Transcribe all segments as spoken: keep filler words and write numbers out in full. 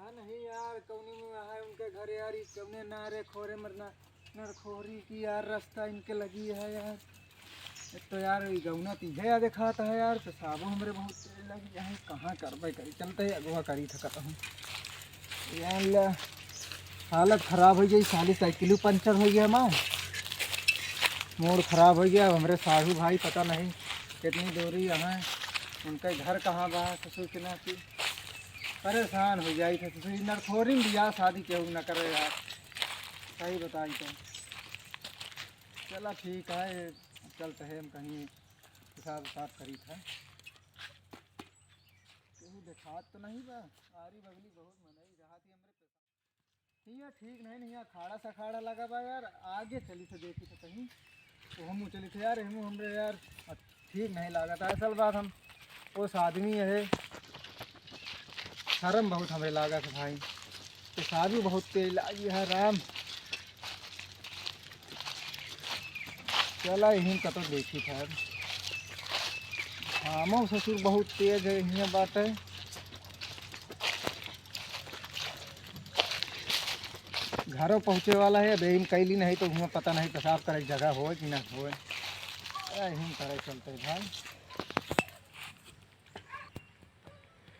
नहीं यार, कौनी में है उनके घर यार, ये कौने नारे खोरे मरना, नरखोरी की यार रास्ता इनके लगी है यार। एक तो यार ये गौना तीजे यार देखात है यार, पेशाबो हमरे बहुत तेज लगी है, कहाँ करबे करी, चलते ही अगवा करी थकत हूँ। यार ला, हालत खराब हो गई, साली साइकिल पंचर हो गया माँ, मूड खराब हो गया। अब हमरे साढ़ू भाई पता नहीं कितनी दूरी यहाँ, उनके घर कहाँ बा, ससुर के नाती। परेशान हो जाई थे, ससुर, नरखोरी में बियाह शादी केहू न करे यार, सही बताई तो। चला ठीक है, चलते हैं हम कहीं, पेशाब उसाब करी था। केहू देखात तो नहीं बा, आरी बगली बहुत मनई रहा थी हमरे। हियाँ ठीक नहीं, नहीं, हियाँ खाड़ा सा खाड़ा लगा बा यार, आगे चली थे देखी थे कहीं, तो हम चली थे यार, हम हमरे यार ठीक नहीं लागत है। असल बात हम उस आदमी है, शर्म बहुत हमरे लागत है भाई, पेशाबी बहुत तेज लागी है राम। चला यहीं कतो देखी था। हमो ससुर बहुत तेज है, हियाँ बाटे। घरों पहुँचे वाला है, अब यहीं कैली नहीं तो हुआँ पता नहीं पेशाब करे के जगह होए कि ना होए। यहीं करे चलते भाई।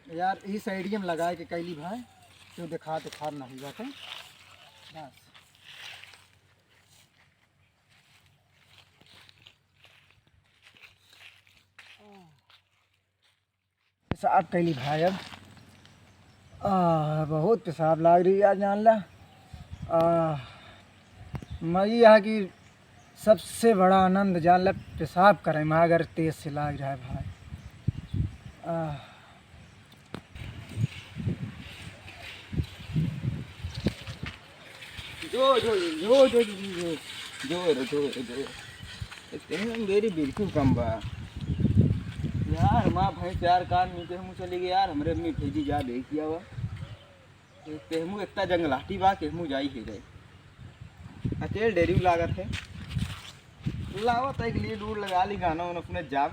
यार, ई साइडिया में लगाए के कैली भाई, केहू देखात उखात नहीं बाटे। बस। पेशाब कैली भाई अब। आह, बहुत पेशाब लाग रही यार, जान ला। आह, मई यहाँ की सबसे बड़ा आनंद जान ले पेशाब करे में, अगर तेज से लाग रहा है भाई। आह। जो, जो, जो, जो, जो, जो, जो, जो, जो, जो, जो। ए, तेरे में मेरी बिल्कुल कम बा। यार, माँ भैंस यार कान में के हमू चली गई यार, हमरे अम्मी भेजी जा देख किया हुआ। केहमू इतना जंगलाटी बा, केहमू जाई ही रहे। अकेल डेरी लागत है। लावत एक लीड उड लगा ली, गाना वाना सुने जाब,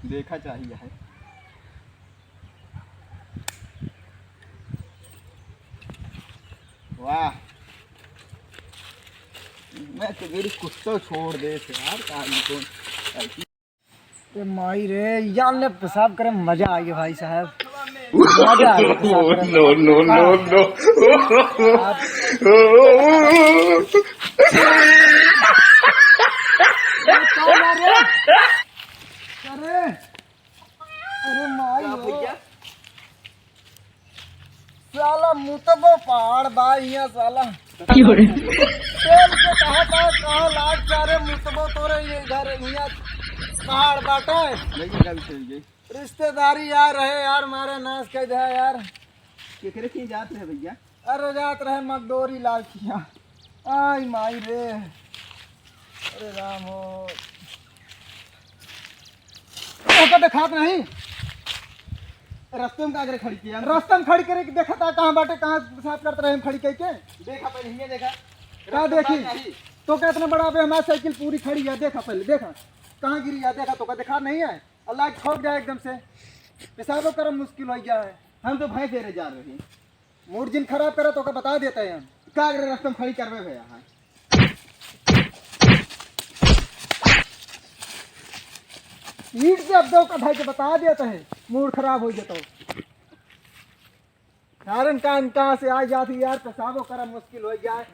देखा चाहिए है। वाह, मैं तो मेरी कुत्ता छोड़ दे थे यार, कहाँ को। ए माई रे, यार ले पेशाब करे में मजा आ गया भाई साहब, मजा आ गया पेशाब करे में। No, no, no, no। आप अरे, अरे माई का हो। भैया? साला मुतबो पहाड़ बा हियाँ साला। क्यों रे? तेल के कहा था, कहाँ लाग सारे मुतबो तोरे ये घर हियाँ पहाड़ बाटे। यही गल चल गई। रिश्तेदारी यार रहे यार, मारे नाश कर दिया यार। केकरे के जात रहे भैया? अरे जात रहे मगडोरी लाल किया। आई माई रे, अरे राम हो। ओका देखात नहीं। रस्ते में का करे खड़ी किया? रस्ते में खड़ी करे कि देखत आ कहाँ बाटे, कहाँ पेशाब करत रहे हम खड़ी कह के। देखा पहले हियाँ देखा। का रस्ते में देखी? नहीं। तो का इतना बड़ा बे हमारी साइकिल पूरी खड़ी है, देखा पहले, देखा। कहाँ गिरी है, देखा तो का देखात नहीं है। अल्लाह ठोक जाए एकदम से। पेशाबो करम मुश्किल हो गया है। हम तो भैंस हेरे जा रहे हैं। मूड जिन खराब करा तो का बता देता है हम। का अगर रस्ते में खड़ी करबे भैया, हाँ। ईंट से अब दो का भाई के बता देता है, मूड खराब हो जाता हो। कारण कहाँ, कहाँ से आ जाती यार, पेशाबो करम मुश्किल हो जाए।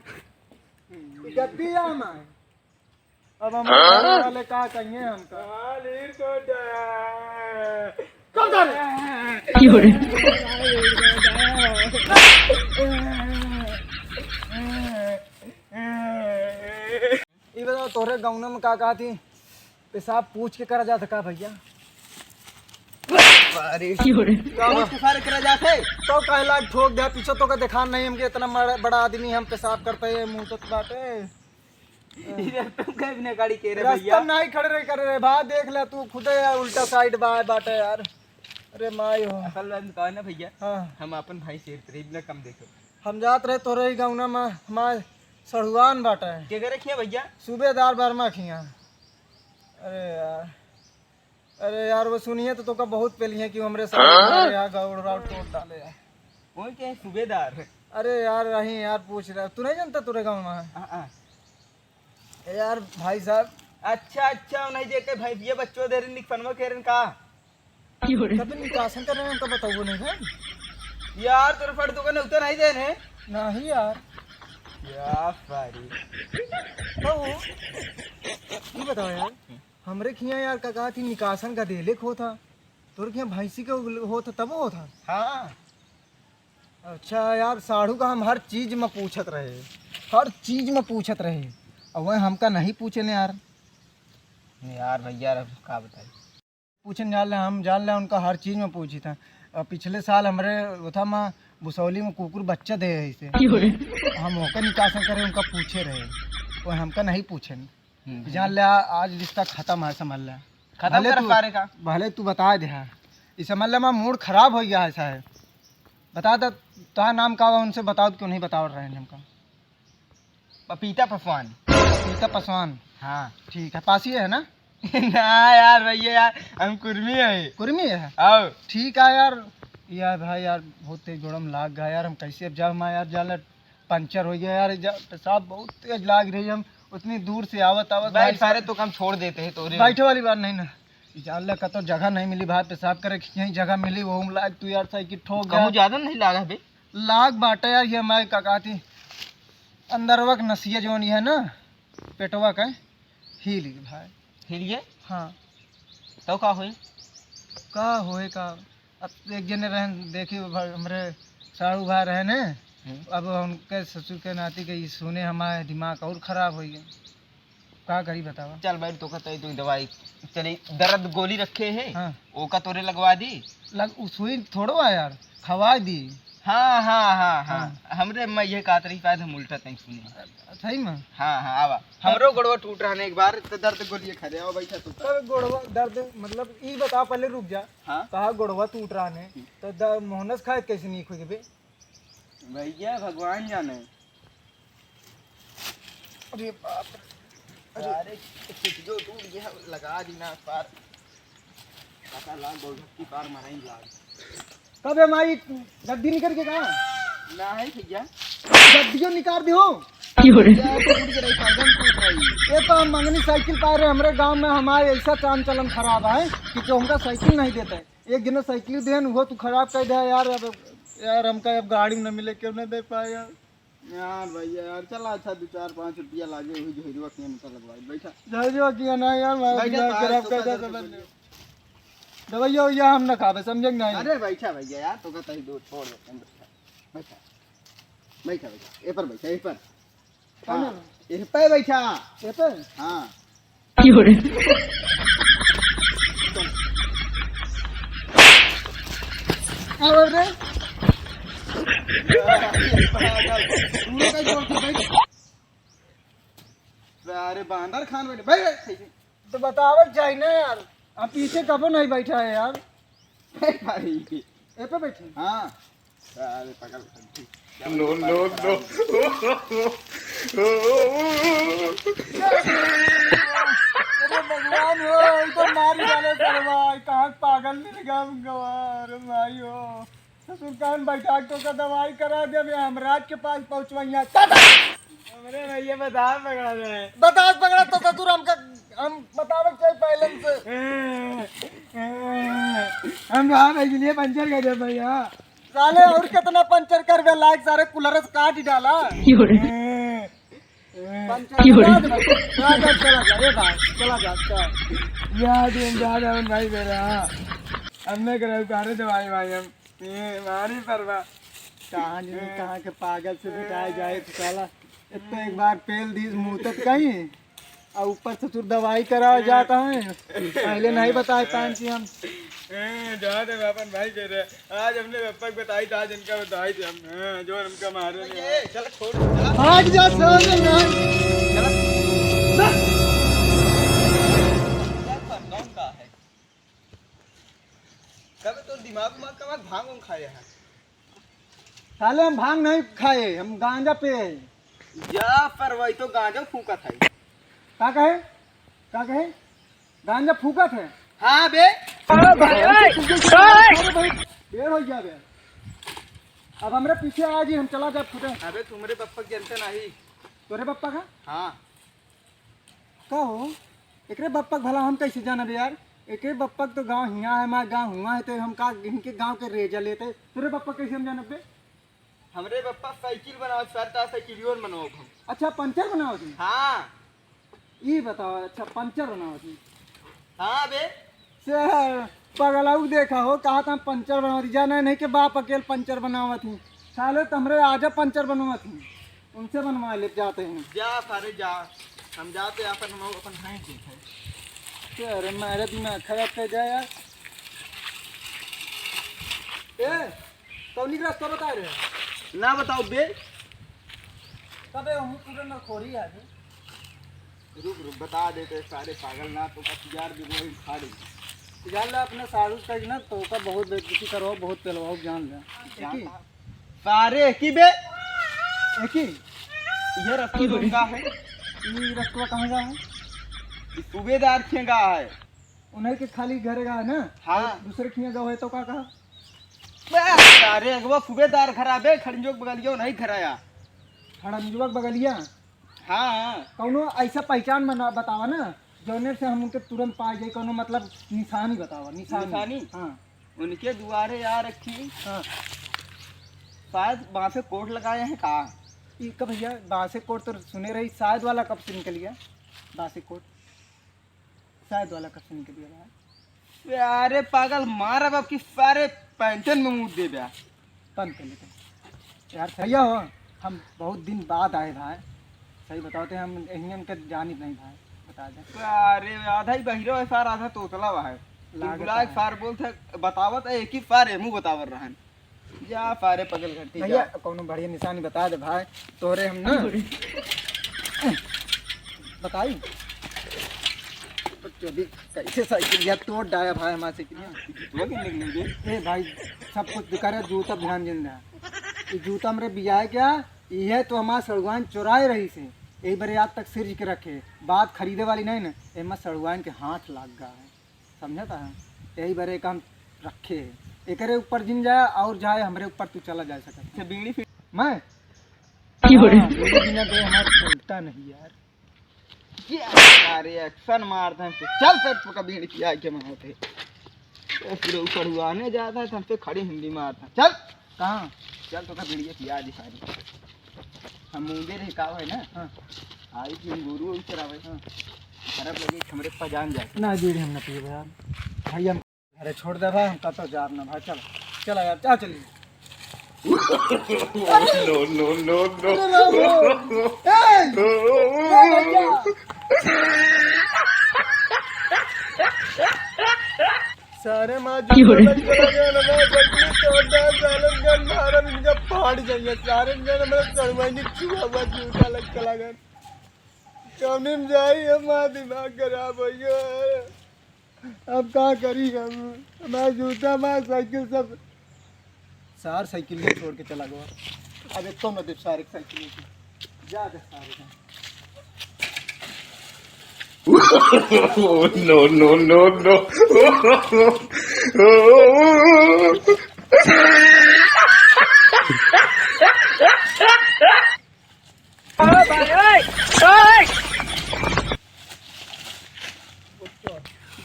गद्दी आम है। अब हम हाँ? घर वाले का कहिए हमका? हाँ, लीर को जाए। कौन जा रहे? क्यों रे? ई बताओ, तोहरे गौना में का कहा थी? पेशाब पूछ के करा जाता का भैया? अरे, क्यों रे? पूछ के सारे करा जाते? तो कहला ठोक दे पीछे, तो का दिखान नहीं हमके इतना मड़-, बड़ा आदमी हम पेशाब करते हैं, मुंह तो बाटे। इधर तुम कहीं भी नहीं गाड़ी के रे रास्ता भैया। नहीं खड़े रहे, करे रे भाई, देख ले तू खुदे यार, उल्टा साइड बा-, बाटे यार। अरे माई हो। असल बात कहा ना भैया, हाँ। हम अपन भाई शेर तेरे इतना कम देखो। हम जात रहे तोरे ही गाँव ना मा-, हमार सड़ुआन बाटे। के करे किया भैया? सूबेदार वर्मा खिया। अरे यार, अरे यार, वो सुनिए तो तोका बहुत पेलिए कि हमरे साथ हाँ? हमारे यहाँ गौड़ राउत तोड़ डाले यार। कौन के सूबेदार? अरे यार, वहीं यार पूछ रहा, तू नहीं जानता तोरे गाँव में है? हाँ, हाँ। ए यार भाई साहब। अच्छा, अच्छा, नहीं देखे भाई, ये बच्चों दे रहे निकपनवा कह रहे का? कभी निकासन कर रहे हैं, उनका बताओ नहीं भाई। यार, तोरे फट दुकान उतर नहीं दे रहे। नहीं यार। या सारी। तो ये बताओ यार, हमरे खिया यार का कहा थी निकासन का देले खो था, तोरे खिया भैंसी के हो था तब हो था। हाँ। अच्छा यार, साढ़ू का हम हर चीज में पूछत रहे, हर चीज में पूछत रहे, और वह हमका नहीं पूछे ने यार। यार भैया, अब का बताई? पूछे न जान ले, हम जान ले उनका हर चीज में पूछी था। और पिछले साल हमरे उथा में बुसौली में कुकुर बच्चा दे है इसे। हम ओकर निकासन करे, उनका पूछे रहे, वो हमका नहीं पूछे। हम्म। जान ले, आज रिश्ता खत्म है, समझ ले। खत्म भले कर तू, पारे का? भले तू बता दे, हाँ। इस समझ ले, हमारा मूड खराब हो गया है, ऐसा है। बता दे, तोहार नाम का बा, उनसे बताओ, क्यों नहीं बताओ रहे हैं हमका? पपीता पासवान। पपीता पासवान। हाँ। ठीक है, पासी है ना? ना यार भैया यार, हम कुर्मी है। कुर्मी है? आओ। ठीक है यार। यार भाई यार, बहुत तेज गोड़म लाग गया यार, हम कैसे अब जाओ, मैं यार जान ले पंचर हो गया यार, जा, पेशाब बहुत तेज लाग रही है, हम उतनी दूर से आवत, आवत भाई, भाई सारे तो काम छोड़ देते हैं तोरे। बैठे वाली बात नहीं ना, जान ले कतो जगह नहीं मिली भाई, पेशाब करे के यहीं जगह मिली, वो हम लाग तू यार साइकिल ठोक कहूँ गया। ज्यादा नहीं लागा बे? लाग बाटे यार, ये मैं का कहती, अंदरवा के नसिया जौन ये है ना, पेटवा का, हिल गई भाई। हिल गए? हाँ। तो का होई? का होए का? अब एक जने रहन, देखी भाई, हमरे साढ़ू भाई रहे ने, हम्म। अब उनके ससुर के नाती के ई सुने हमारे दिमाग और खराब हो गया। का करी बतावा? चल भाई, तो कहते तू दवाई, चली दर्द गोली रखे है, हाँ। ओका तोरे लगवा दी। लग, उ सुई थोड़ो आ यार, खवा दी। हाँ, हाँ, हाँ, हाँ। हाँ। हमरे मैं ये कहत रही, शायद हम उल्टा तई सुने। सही में? हाँ, हाँ, आवा। हाँ। हमरो गोड़वा टूट रहा ने एक बार, तो दर्द गोली खा दे, आवा बैठा तू। तब गोड़वा दर्द, मतलब, ई बता, पहले रुक जा। हाँ। कहा गोड़वा टूट रहा ने, हम्म। तो द-, मोहनस खाए कैसे नहीं खुद बे? भैया, भगवान जाने। अरे बाप रे। अरे। अरे, कुछ जो टूट गया, लगा दी ना पार। पता लाग, बहुत की पार मराई लाग। कबे माई गद्दी निकल के का? ना है भैया। गद्दियों निकाल दियो। क्यों रे? भैया, टूट के रही, पागल टूट रही। ये तो हम मंगनी साइकिल पा रहे, हमरे गांव में हमारे ऐसा काम चलन खराब है कि केहू हमका साइकिल नहीं देता है। एक दिन साइकिल देन, वो तू खराब कर दे यार। अब यार, हमका अब गाड़ी न मिले, क्यों न दे पाए यार? यार भैया यार, चला अच्छा, दो चार पाँच रुपया लागे, वही झोरिया के यहाँ लगवाई, बैठा। झोरिया के यहाँ ना यार, मैं बैठा, दिमाग खराब कर दे। दवाइया वैया हम ना खाबे, समझे कि नहीं? अरे बैठा भैया यार, तो कहता ही दो छोड़ देते हैं, बैठा, बैठा, बैठा, बैठा, ए पर बैठा, ए पर। हाँ, हाँ। एह पे बैठा। एह पे? हाँ। क्यों रे? अब रे। तू लोग का जोर से बैठ। अरे बांदर खान बैठ, बैठ, बैठ। तो बतावत जाई ना यार, हम पीछे कबो नहीं बैठा है यार। ए भाई। ए पे बैठे? हाँ। अरे पकड़, ठीक। No, no, no। अरे भगवान हो, ई तो मारी डाले सरवा, कहाँ पागल मिल गया हमको, अरे भाई हो। ससुर कान बैठा के तो का दवाई करा दे, अबे हमराज के पास पहुँचवैया। हमरे भैया बतास पकड़ा रहे। बतास पकड़ा तो ससुर हमका, हम बतावे के चाही पहले से। हम रहा भाई के लिए पंचर कर दे भैया। साले और कितना पंचर करबे लायक, सारे कूलर से काट ही डाला। क्यों रे? पंचर क्यों रे? कर दे भाई। जा, जा, चला जा, ए भाई, चला जा, चल। यार, तुम जा रहे हो भाई मेरा। हमने करे उतारे दे भाई, भाई हम। ए, मारी परवा। कहाँ जी, कहाँ के पागल से भेटाए जाए तो साला। एक तो एक बार पेल दीस मुँह तक कहीं, और ऊपर से तू दवाई करावे जाता है। पहले नहीं बताए पान कि हम। ए, जा दे अपन भाई के रे। आज हमने पापा को बताई था, आज इनका बताई थी हम। हाँ, जो हमका मारे ने। ए, चल छोड़, चला। भाग जा साले, भाग। चला। यार, कौन का है? कब तो दिमाग में कब भांग उंग खाए हैं? साले हम भांग नहीं खाए, हम गांजा पे है। जा पर वही तो गांजा फूकत है। का कहे? का कहे? गांजा फूकत है? हाँ बे। अरे भाई, अरे भाई, बेर हो गया बे। अब हमरे पीछे आ जी, हम चला जाब फुटे। अबे, तुमरे बप्पा के जनते नाही। तोरे बप्पा का? हाँ। का हो? एकरे बप्पा के भला हम कैसे जानब यार? एकरे बप्पा के तो गाँव हियाँ है, हमार गाँव हुआँ है, तो हम का इनके गाँव के रेजा लेते? तोरे बप्पा कैसे हम जानब बे? हमरे बप्पा साइकिल बनावत, सार, ता साइकिलियो न बनावब हम। अच्छा, पंचर बनावत ही? हाँ। ई बताओ, अच्छा, पंचर बनावत ही? हाँ बे। से पगलाऊ देखा हो, कहा था हम पंचर बनावत ही, जाना नहीं कि बाप अकेल पंचर बनावत ही। साले तो हमरे आजा पंचर बनवावत ही, उनसे बनवा ले जाते हैं। जा सारे जा, हम जाते अपन, हम अपन भैंस देखे। अरे मारे दिमाग खराब कर जाए यार। ए, कौनी के रास्ता बता रहे? ना बताओ बे। तबे हम पूरा नरखोरी आ गए। रुक, रुक, बता देते सारे पागल ना तो का तिजार भी वही फाड़ी। जान ले अपने साढ़ू का ना तो का बहुत बेइज्जती करवाओ, बहुत पेलवाओ, जान ले। जान एक ही। सारे एक ही बे। एक ही? ये रस्ता कौन का है? ये रस्ता कहाँ का है? ये सूबेदार के का है। उन्हीं के खाली घर का है ना? हाँ। दूसरे खिया गवा है तो का कहा? बे, अरे, अगवा सूबेदार घर आबे, खड़ंजुआ के बगलिया नहीं घर आया। खड़ंजुआ के बगलिया? हाँ। कौनो ऐसा पहचान बना, बतावा ना, जौने से हम उनके तुरंत पा जाए, कौनो मतलब निशानी बतावा, निशानी। निशानी? हाँ। उनके दुआरे आ रखी। हाँ। शायद बांसे कोट लगाए हैं का? ई का भैया, बांसे कोट तो सुने रही, शायद वाला कब से निकल गया? बांसे कोट। शायद वाला कब से निकल गया? अरे पागल, मारा बाप की सारे पैंटन में मूत दे बे। बंद कर लेते हैं। यार भैया हो, हम बहुत दिन बाद आए भाई, सही बताओ तो हम यहीं हमके जानी नहीं भाई, बता दे। अरे आधा ही बहिरो है सार, आधा तोतला बा है। लागत बुला है। सार बोलते बतावत है, एक ही सार है, मुँह बतावर रहन। जा सारे पगल घंटी भैया, जा। कौनो बढ़िया निशानी बता दे भाई, तोरे हम ना बताई। तो चोरी कैसे साइकिल या तोड़ डाया भाई हमारे साइकिल। जूतवा के निकलेंगे। ए भाई, सब कुछ बेकार है, जूता ध्यान जिन रहा। ये जूता हमरे बियाह क्या, ये तो हमारे सड़ुआइन चुराए रही से, यही बरे आज तक सिर्ज के रखे। बात खरीदे वाली नहीं ना, एमा सड़ुआइन के हाथ लाग गया है। समझा था? यही बरे का हम रखे है। एकरे ऊपर जिन जाए और जाए, हमरे ऊपर तू चला जा सकत। अच्छा, बीड़ी फिर मैं? की हो रे? हाँ, बीड़ी बिना गए हमारा चलता नहीं यार। ये सारे एक्शन मारते हैं। चल सर, तू का बीड़ी पिया के मारते। ए, पूरे ऊपर हुआ आने जाता है, तो हम पे खड़ी हिंदी मारता है। चल। कहाँ? चल, तो का बीड़ी पिया दी सारी। हम मुंगे रहे का है ना? हाँ। आई थी हम गोरू और चरावे। हाँ। खराब लगे, हमरे पजान जाए। ना, बीड़ी हम ना पिए यार। भाई, हम अरे छोड़ दे भाई, हम कतो जाब ना भाई, चल, चल यार, चल चली। No, no, no, no। अरे राम हो। ए! ए भैया। सारे माँ की हो रे? जूता लग चला गया ना, मैं गलती से और डाल सालन गन मारन इनका फाड़ जाइए, सारे गन मेरा सड़वाइनी छुआ हुआ जूता लग चला गया। कौन में जाई हम, माँ दिमाग खराब हो गया। अब का करी हम? हमार जूता, हमार साइकिल सब। सार साइकिल ही छोड़ के चला गवा। अब एक तो न देव सारे साइकिल ही। जा दे सारे का। No, no, no, no।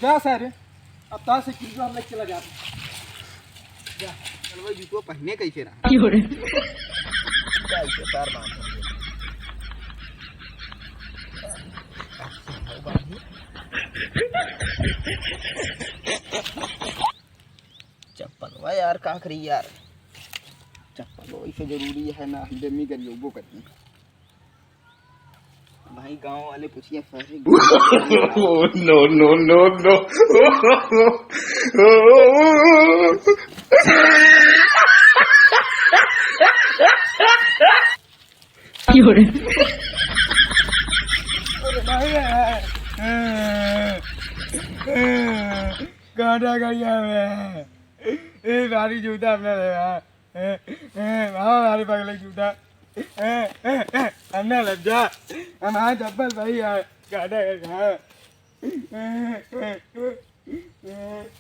जा सारे, अब तार से किलो हम लेके चला जाते। जा। चल भाई, जूतो पहने कैसे रहा? की हो रे? जा, इसे पैर बांध। चप्पल, वाह यार, का करी यार, चप्पल वैसे जरूरी है ना, हम जमी करिए, वो करिए। भाई, गांव वाले पूछिए, सारे No, no, no, no। की हो रे? अरे भाई, गाड़ा गया है। ए, भारी जूता अपना ले आ। ए, ए, मामा, भारी पगले जूता। ए, ए, ए, हमने लग जा। हम हाँ चप्पल सही है। गाड़ा गया है। ए, ए, ए, ए।